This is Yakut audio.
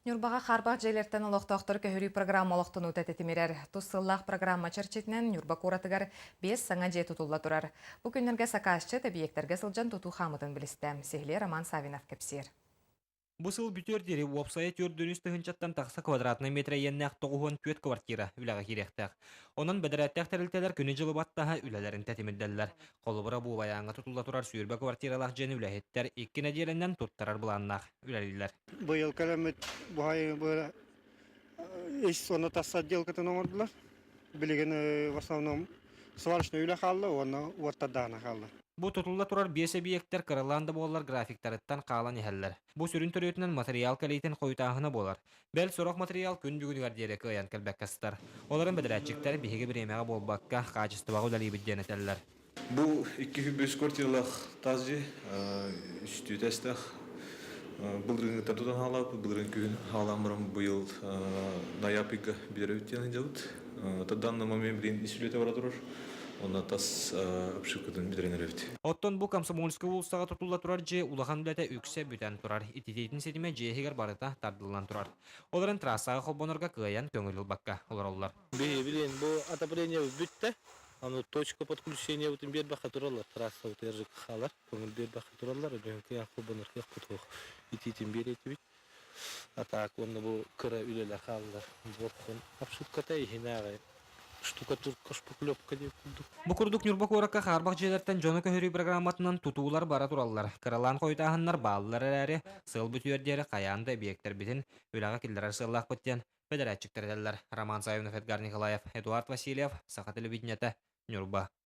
Ньурбаҕа хаарбах дьиэлэртэн олохтоохтор көһөрүү программа олохтонуута тэтимирэр. Тус сыллаах программа чэрчитинэн Ньурба куоратыгар биэс саҥа дьиэ тутулла турар. Бу күннэргэ сакаасчыт эбийиэктэргэ сылдьан тутуу хаамытын билистэ. Сиһилии Роман Савинов кэпсиир. Бу сыл бүтүөр диэри уопсайа 403 тыһыынчаттан тахса квадратнай метр иэннээх 94 квартира үлэҕэ киириэхтээх. Онон бэдэрээттээх тэрилтэлэр күнү-дьылы баттаһа үлэлэрин тэтимирдэллэр. Холобура, бу Убайааҥҥа тутулла турар 20 квартиралаах дьиэни үлэһиттэр 2 нэдиэлэнэн туттарар былааннаах үлэлииллэр. Быйыл кэлэммит бу ис уонна тас отделкатын оҥордулар. Билигин в основном сварочный үлэ хаалла уонна уоттардаана хаалла. Бу тутулла турар биэс эбийиэктэр кыралаан да буоллар графиктарыттан хаалан иһэллэр. Бу сүрүн төрүөтүнэн матырыйаал кэлиитин хойутааһына буолар. Бэл, сорох матырыйаал күн бүгүнүгэр диэри кыайан кэлбэккэ сытар. Олорун бэдэрээтчиктэр биһиги бириэмэҕэ буолбакка, хаачыстыбаҕа үлэлиибит диэн этэллэр. Бу 205 квартиралаах таас дьиэ, үстүү этээстээх. Былырыыҥҥыттан тутан хаалаабыт, былырыын күһүн хаалаан баран быйыл ноябрь ыйга бүтэрэбит диэн сылдьабыт. На данный момент билигин ис үлэтэ бара турар. Онно тас обшивкатын бүтэрэн эрэбит. Оттон бу Комсомольскай уулуссаҕа тутулла турар дьиэ улахан үлэтэ үксэ бүтэн турар. Ититиитин ситимэ дьиэ иһигэр барыта тардыллан турар. Ол эрэн трассаҕа холбонорго кыайан көҥүл ылбакка олороллор. Билигин бу отопление бүттэ. Аны точка подключениебытын биэрбэххэ тураллар, трассабытыгар ЖКХ-лар көҥүл биэрбэххэ тураллар, өбүҥкэ холбонор кыахпыт суох итиитин биэриэтибит. А так уонна бу кыра үлэлэр хааллар. Балкон обшивката иһинээҕи штукатурка, шпаклевка диэн курдук. Бу курдук Ньурба куоракка хаарбах дьиэлэртэн дьону көһөрүү программатынан тутуулар бара тураллар. Кыралаан хойутааһыннар бааллар эрээри, сыл бүтүөр диэри хайаан да эбийиэктэрбитин үлэҕэ киллэрэр сыаллаахпыт диэн бэдэрээтчиктэр этэллэр. Роман Савинов, Эдгар Николаев, Эдуард Васильев, Саха телевидениетэ, Ньурба.